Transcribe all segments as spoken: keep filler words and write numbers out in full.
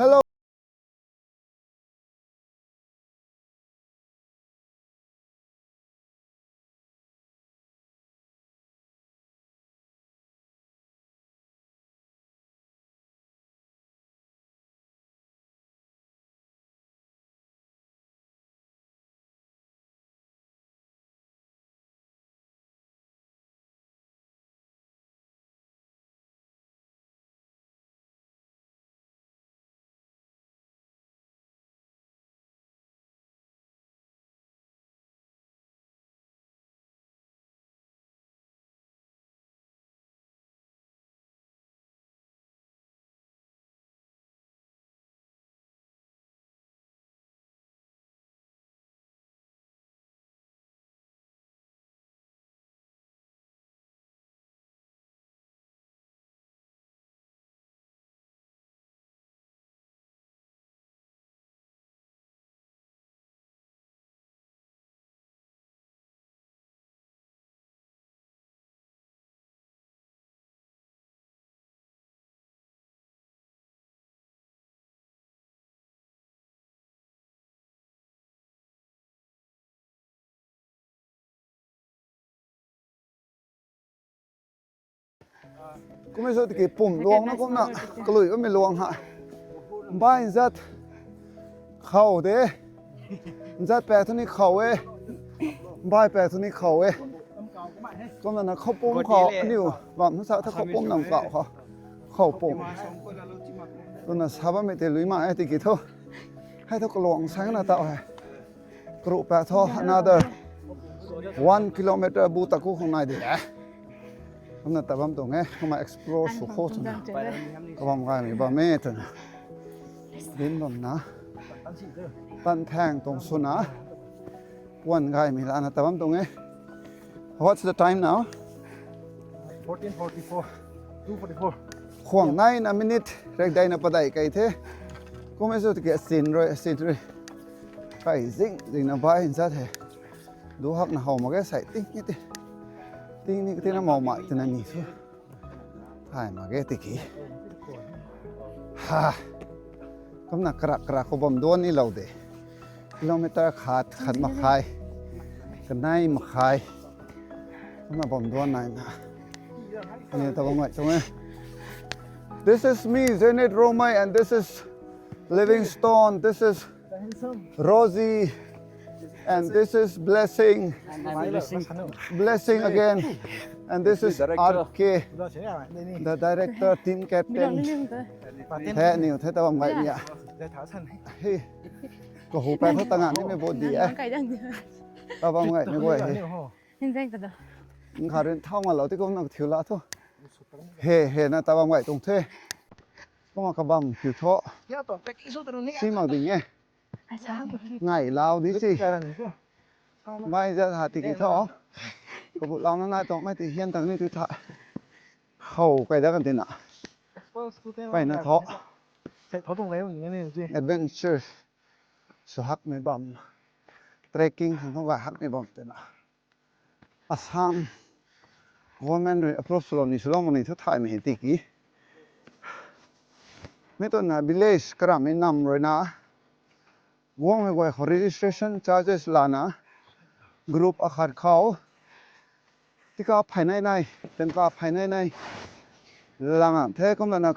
Hello. Kumna sw tiki pum luang na kumna kalui bammei luang ha. Bai nzat khou de. Nzat paek thu ni khou e. Bai paek thu ni khou e. Kumna na khou pum khou aniu bam thu sa thu khou pum nam kau khou. Khou pum. Kumna sa bammei tei lui ma e tiki thu. Hei thu kaluang sang na tau he. Karuh paek thu another one kilometer bu taku khang nai de e. Kumna ta bam tuang e, kumna explore sw khou swna. Kabam gaymei bam e twna. Din bam na. Tan thang tuang swna. Puan gaymei lana ta bam tuang e. What's the time now? Fourteen forty-four. Two forty-four. Khwang nai na minute rek dai na padai kai the. Kumna sw tiki asin rui, asin rui. Kai zing, zing na bai nzat he. Du hak na how mak ge sai ting ni ti. Ting ni ti na mau mai ti na ni thu. Thay mak ge tiki. Ha. Kumna karak karak khou bam duan ni lou de. Kilometer khat, khat makhai. Kanei makhai. Kumna bam duan nai na. Ani ta bam ngai tuang e. This is me, Zenith Romei, and this is Livingstone. This is Rosie, and this is Blessing. Blessing again, and this is R K, the director, team captain. He niw the ta bam ngai ni a. He, kahu pa thu ta ngai ni mei bo di e. Ta bam ngai ni guay he. Nkha rin thau nga lou ti kum na thiu la thu. He, he na ta bam ngai tuang the. Kumna kabam thiu tho. Si mak ding e. Ngai lau di si. Mai za ha tiki tho. Kabu lau na nai tuang mai ti hian tang ni tu tha. How kai da kan tina. Kai na tho. Adventure. Sw hakmei bam. Trekking khang khou gay hakmei bam tina. Assam government rui approve swlou ni swlou mak ni thu thaymei tiki. Mi twna village karamhmei nam rui na. Guangmei guay khou registration charges lana. Group akhat khou. Tika phai nai nai, tenka phai nai nai. Langa the kumna na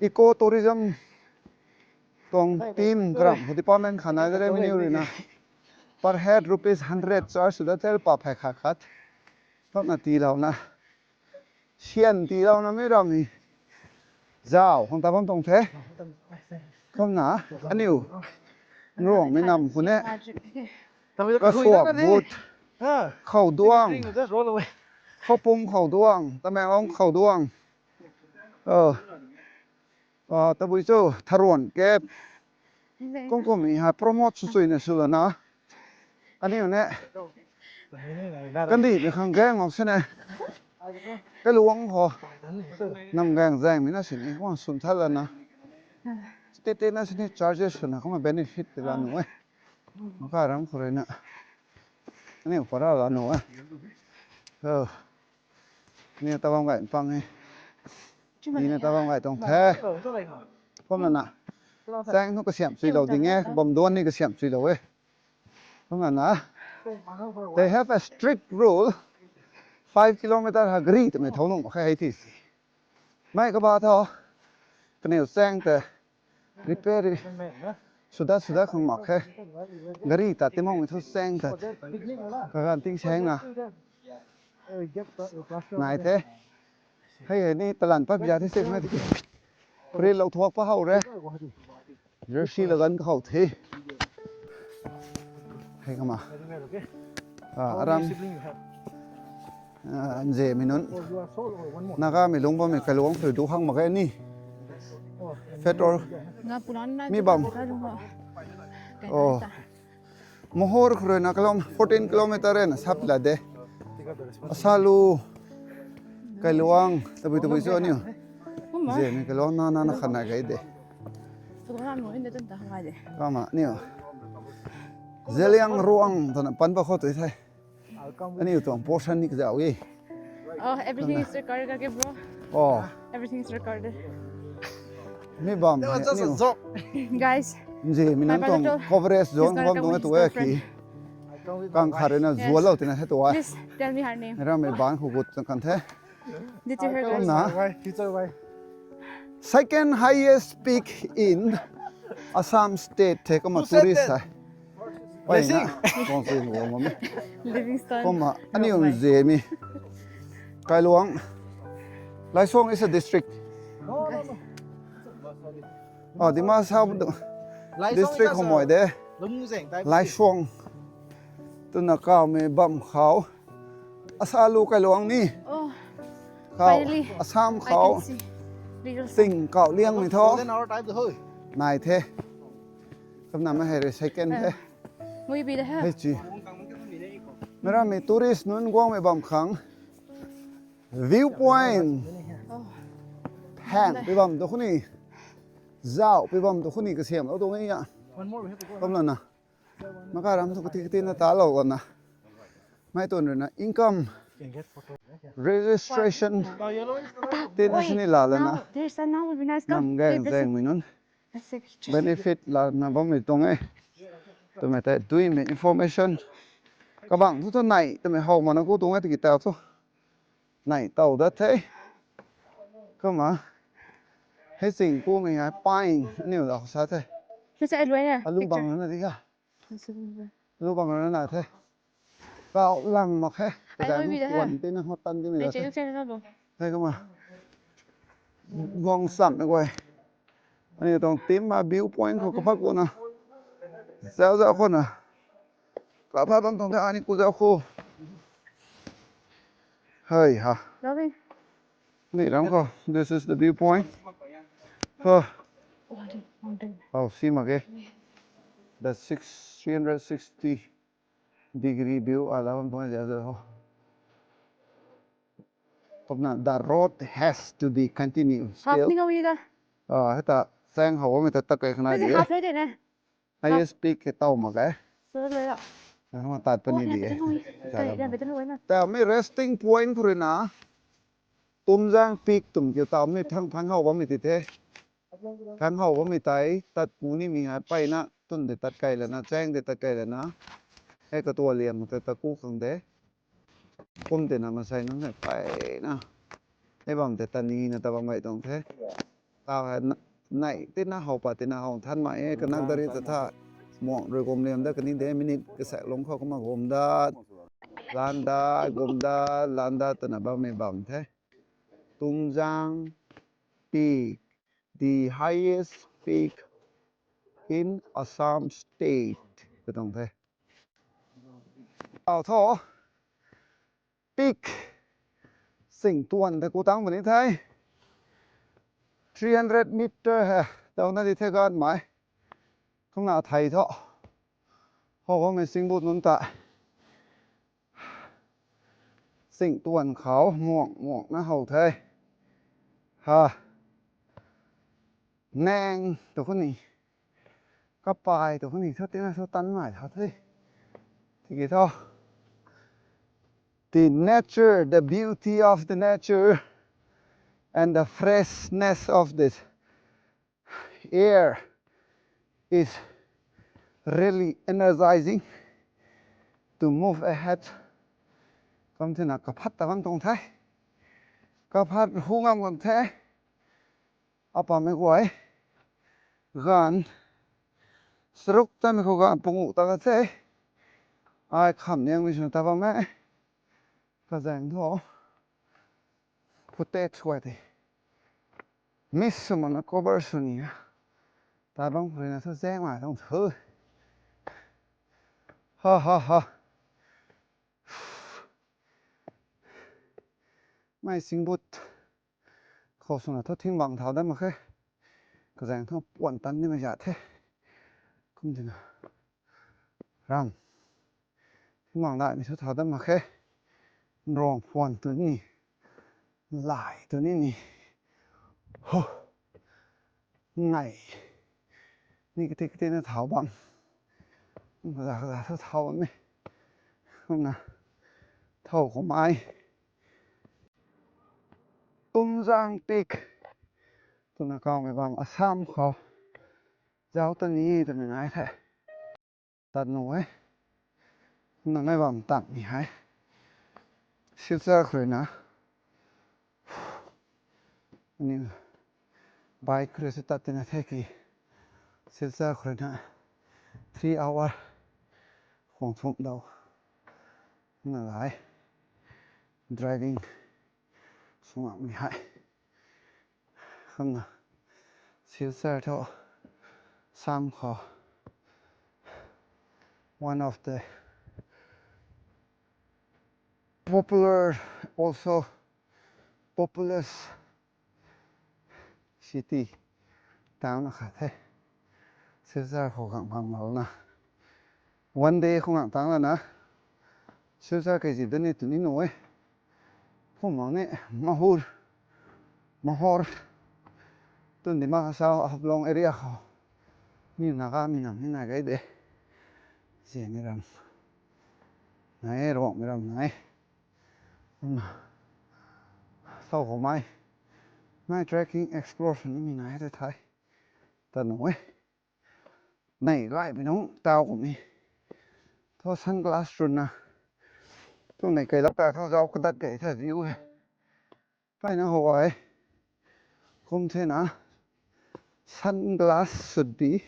eco tourism tuang team karam khou department khat nai de revenue rui na. Per head rupees hundred charge sw da tel pa phai khat khat. Kumna tiilouna. Sian tiilouna mi ram ni. Zau khang ta bam tuang the. Kumna aniu. Nruangmei nam khou ne. Kasuak but. Khou duang. Khou pum khou duang. Tamenglong khou duang. Tabui cho tharuan kep. Kum kum mi ha promote sw sui na sw lana. Aniu ne. Kandihmei khang gaeng mak sini. Kaluang khou. Nam gaeng zaengmei na sini. Kuang swn tha lana. Tete na sini charges swna kumna benefit ti la nuh e. Maka ram khou rui na. Aniu para la nuh e. Ni ta bam gay pang e. Ni na ta bam gay tuang the. Kumna na. Chang thu kasiam chuilou ding e, bam duan ni kasiam chuilou e. Kumna na. They have a strict rule. Five kilometer ha gari twmei thou nuh mak khe hei ti si. Mei kaba tho. Kaniw chang ta repair ri. Suda suda khang mak khe. Gari ta timang thu chang ta. Kagan ting seng na. Nai the. Hei hei ni talan pat bia the se ngai the. Ri lou thuak pa hau re. Jersey la gan ka hau the. Hei kama. Ah, aram. Ah, nze mi nun. Naga mi lung bam mi kai luang sui du hang mak khe ni. Petrol. Mi bam. Oh. Mohor khurui na kilom-, fourteen kilometer e na sap la de. Asalu, Kailuang, tabui tabui chu aniu. Zemi Kailuang na na na khan na gai de. Kama niu. Zeliang ruang tana pan ba khou tui thai. Aniu tuang portion ni kazau e. Oh, everything is recorded, okay, bro? Oh. Everything is recorded. Mi bam. That was just a joke. Guys, nze mi nang tuang coverage zone bam tuang tu e ki. Kang khare na zual lou tina he tu e. Please tell me her name. Ram mi ban khu gut kan the. Did you hear, guys? Na. Why? Future why? Second highest peak in Assam state the kama tourist hai. Pai na. Kong sui mo mo mi. Livingstone. Koma aniu nze mi. Kailuang. Laisong is a district. Oh, Dima Hasao district khou moi de. Laisong. Tuna kau mi bam khou. Asalu Kailuang ni. Oh, khou, finally, Assam khou. Sing kau liang mi tho. Nai the. Kamna ma hei re second the. Hei chi. Mera mi tourist nunc guang mi bam khang. Viewpoint. Phang pi bam tu khuni. Zau pi bam tu khuni kasiam lou tu ngai ya. Kamna na. Maka ram tu kati kati na ta lou na. Mai tuan rui na income registration tin sini la lana. Nam gang zang mi nunc benefit lana bam mi tuang e. Twmei tei dui mi information. Kabang thu thu nai twmei how mana ku tuang e tiki tau thu. Nai tau dat the. Kumna. Hei sing ku mi ngai pine aniu la sa the. Alu bang na di ka. Lu bang rana the. Kau lang mak khe. Ai, kazang wi da ha. Wan tina hot tan di mi da the. Hei kama. Guang sam e guay. Ani tong tim ma view point khou kapat kuna. Zau zau khou na. Kapat tong tong the ani ku zau khou. Hei ha. Ni ram khou. This is the viewpoint. Oh. Oh, si mak ge. The six, three hundred sixty degree view ala bam tuang zia zia ho. Kumna, the road has to be continued still. Half ni kau i ka. Ah, heta sang hou mi ta tak kai khana di. Half le de ne. Highest peak ke tau mak e. So le la. Ah, ma tat pani di e. Tau mi resting point khou rui na. Tumjang peak twmei kiu tau mi thang thang hou bam mi ti the. Thang hou bam mi tei tat ku ni mi ngai peyna tun de tat kai lana, chang de tat kai lana. Hei katualiam tei tat ku khang de. Kum tina masei nunc hei peyna. Hei bam tei tat ni na tat bam gay tuang the. Tau hei nai tina hou pa tina hou than mai e, kanak dari ta tha. Muang rui gum liam da kani de minute kasaek lung khou kumna gum da. Lan da, gum da, lan da twna bam mi bam the. Tumjang Peak, the highest peak in Assam state. Ka tuang the. Tau tho. Peak. Sing tuan the ku tang bani the. Three hundred meter he. Tau na di the gan mai. Kumna thei tho. Hou hou mei sing but nunc ta. Sing tuan khou muang muang na hou the. Ha. Nang tu khou ni. Kapai tu khou ni. Tho tina tho tan mai tho the. Tiki tho. The nature, the beauty of the nature and the freshness of this. Air is really energizing to move ahead. Kum thina kaphat ta bam tuang the. Kaphat hu ngam kan the. Apa mei guay. Gan. Saruk ta mei khou gan pungu ta ka the. Ai kham niang mei suna ta bam e. Kazaeng thu. Footage guay te. Miss sw makna cover sw ni a. Ta bam khou rui na thu zaeng mai tuang thu. Ha ha ha. Mei singbut. Khou swna thu thing bang thau dat mak khe. Kazaeng thu puan tan ni mei zat the. Kum tina. Ram. Thing bang daihmei thu thau dat mak khe. Nrang puan tu ni. Lai tu ni ni. Ho. Ngai. Ni kati kati na thau bam. Kaza kaza thu thau bam e. Kumna. Thau khou mai. Tumjang Peak. Twna kawmei bam Assam khou. Zauc ta ni twmei nai the. Tat nu e. Nang e bam tang ni hei. Silchar khou rui na. Ani bike khou rui se tat tina the ki. Silchar khou rui na. Three hour. Khwang thumh dau. Na lai. Driving. Sw ngam ni hei. Khang na. Silchar thu. Assam khou. One of the popular, also populous city, town akhat the. Silchar khou gang bang lou na. One day khou gang tang lana. Silchar kei zip da ni tu ni nu e. Khou mang ni Mahur, Mahor. Tun Dima Hasao, Haflong area khou. Mi Naga mi nam ni nai gai de. Zian ni ram. Nai e, Ruangmei ram nai. Kum na. Sau khou mai. Mai trekking explore sw ni mi nai e the thai. Ta nu e. Nei gay pi nung tau kum e. Thu sunglass run na. Thu nei kei lak ta thu zauc kadat kei the view he. Pai na how ai. Kum the na. Sunglass should be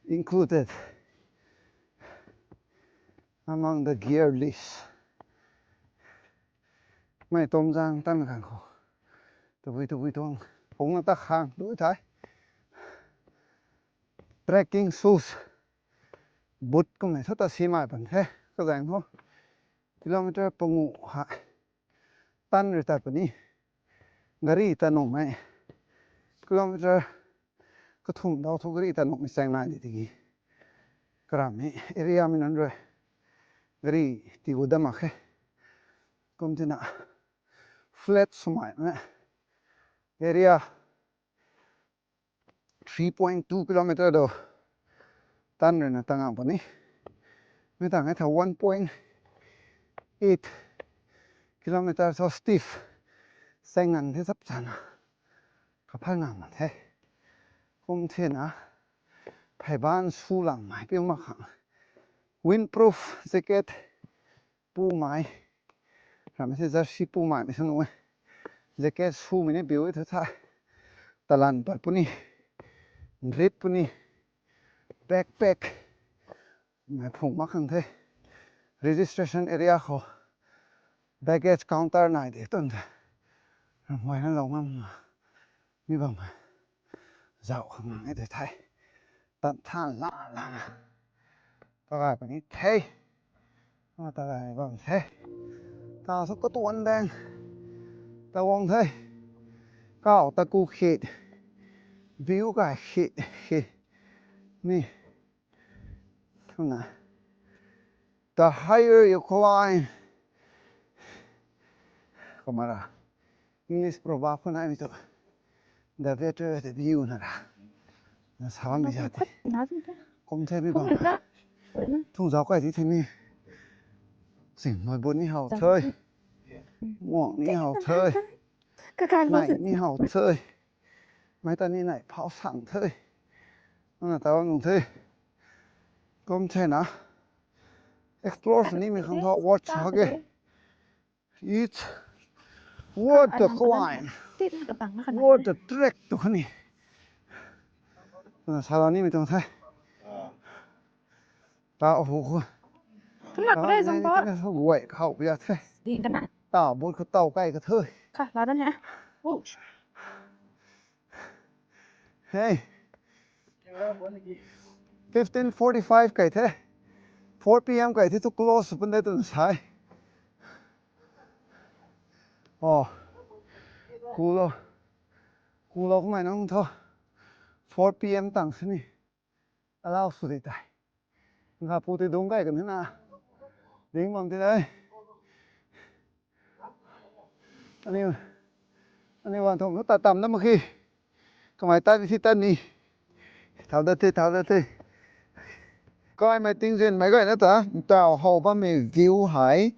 included among the gear list. Mei Tumjang tan khang khou. Tabui tabui tuang. Phung na ta khang dui thai. Trekking shoes. Boot kummei thu ta si mai pan the. Kazaeng thu. Kilometer pangu ha. Tan rui tat puni. Gari ta nuhmei. Kilometer kathumh dau thu gari ta nuhmei chaeng nai di tiki. Karamhmei area mei nunc rui. Gari tii gu dat mak khe. Kum tina. Flat swmei na. Area three point two kilometer do. Tan rui na tang ang puni. Mi tang e tha one point eight kilometer so steep. Saeng ngan the chap chana. Kaphan ngang mak the. Kum the na. Phey ban su lang mai piu mak khang. Windproof jacket. Pu mai. Ramei se jersey pu mai mei sw nu e. Jacket sumei ni biu e thu thai. Talan pat puni. Nrit puni. Backpack. Mei phung mak khang the. Registration area khou. Baggage counter nai de tun the. Ramhuay na lou ngam na. Mi bam. Zauc khang ngang e de thai. Tan than la la na. Ta gay puni the. A ta gay bam the. Ta sw katuan dang. Ta guang the. Kau ta ku khit. View gay khit khit. Ni. Kum na. The higher you climb. Kumara. English proverb khou nai mi tu. The better the view na ra. Na sa mi za ti. Kum the mi bam. Thung zauc kai ti the mi. Sing moi bun ni how thei. Muang ni how thei. Nai ni how thei. Mei ta ni nai phau sang the. Nana ta bam nung the. Kum the na. Explore sw ni mi khang tho, watch hage. It's worth the climb. Worth the trek tu khani. Na sala ni mi tuang the. Ta hu khu. Thun lak re zong pa. Guay khau pia the. Ding kana. Ta bot khu tau kai ka the. Kha la dan he. Hey. Fifteen forty-five kai the. Four P M kai the tu close pun de tun sai. Oh. Kulo. Kulo kumai nang tho. Four P M tang sini. Allow sw di tai. Nga pu ti dung kai kan na. Ding bam ti dai. Ani, ani wan thong ta tam na ma khi. Kamai ta di si ta ni. Thau da the, thau da the. Kai mai ting zin mai gai na ta. Tau hou bam mi view hai.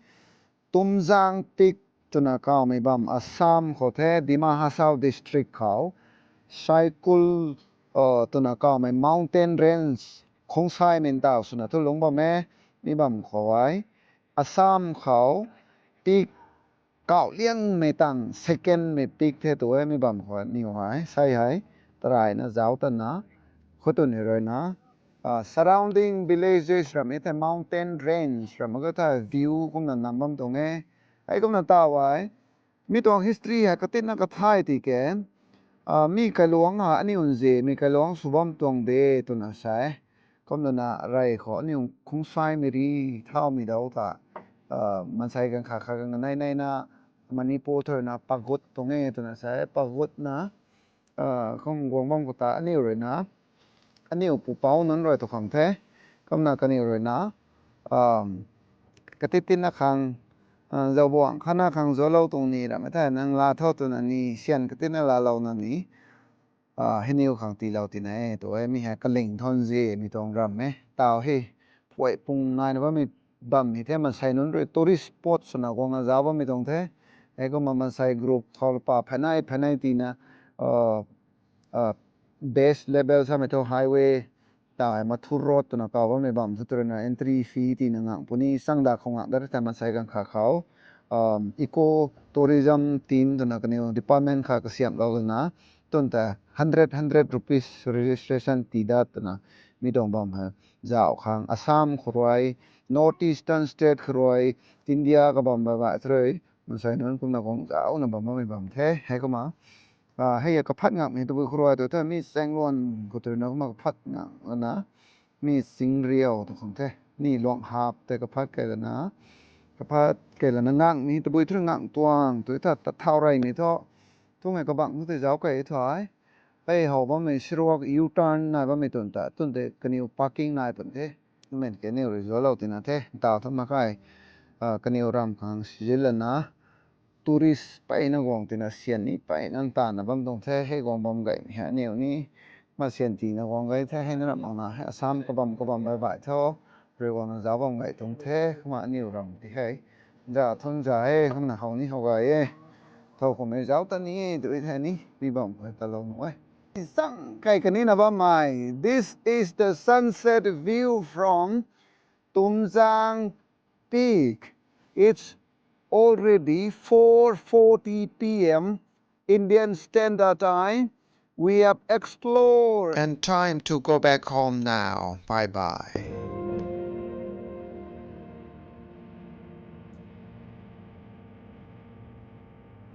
Tumjang Peak twna kawmei bam Assam khou the, Dima Hasao District khou. Saikul, uh, twna kawmei mountain range, Khongsai mintau swna thu lungc bam e, mi bam khou ai. Assam khou peak kau liangmei tang second mei peak the tu e, mi bam khou ni hai, sai hai, tarayna zauc tana, khutuni ruina, uh, surrounding villages ram e the mountain range ram ka tha view kumna nam bam tuang e. Hei kumna ta ai, mi tuang history hei katinna kathai ti ke, ah, mi kailuang ha ani unzi, mi kailuang sw bam tuang de twna sai. Kumna na rei khou ani ung Khongsai mi ri thau mi dau ta, ah, mansei kan kha kha kan nai nai na Manipur thoi na pagut tuang e twna sai, pagut na, ah, khang guang bam khou ta aniu rui na, aniu pupouc nunc rui tu khang the, kumna kaniw rui na, um, katitinna khang, ah, zaubuang khana khang zualou tuang ni ram e the, nang la tho twna ni, syan katinna laalou na ni, ah, hei niw khang tiilou tina e, tu e, mi hei kaling than zi, mi tuang ram e, tau hei, phuai pung naina bammei bam hei the, mansei nunc rui tourist spot swna guangna zauc bammei tuang the. Hei kumna mansei group khou pa phaynei, phaynei tina, uh, uh, base level samei thu highway, ta hei Mathur Road twna kau bammei bam thu tu rui na entry fee tina ngang puni, sangda khou ngang da rui ta mansei kan kha khou, um, eco tourism team twna kaniw department kha kasiamhlou lana, tun ta hundred, hundred rupees registration ti dat twna, mi tuang bam hei, zauc khang, Assam khou rui, North Eastern State khou rui, India kabam ba ba thrui, mansei nunc kumna guang zaucna bam bammei bam the, hei kumna, ah, hei kaphat ngakmei tabui khou rui tu the, mi Sengluan khou tu rui na kumna kaphat ngak lana, mi Singriau tu khang the, mi Luang Hap tei kaphat kei lana, kaphat kei lana ngakmei tabui thrui ngak tuang, tu tha ta thau reymei thu, tu ngai kabang tu tei zauc kei thu ai, Hei how bammei siruak U-turn nai bammei tun ta, tun tei kaniw parking nai pun the. Numen kaniw rui zualou tina the, ntaw tha makai, ah, kaniw ram khang sizin lana, tourist peyna guang tina syan ni peyna ntaanna bam tuang the, hei guang bam gaymei hei aniw ni, ma syan tina guang gay the, hei na ram makna, hei Assam kabam kabam bai bai tho, rui guangna zauc bam gay tuang the, kumna aniw ram ti hei, za thun za e, kumna how ni how gay e. Thow khou mei zauc ta ni e, tu e the ni, mi bam khou talou nuh e. Zang kai kanina bammei. This is the sunset view from Tumjang Peak. It's already four forty P M Indian Standard Time. We have explored. And time to go back home now. Bye bye.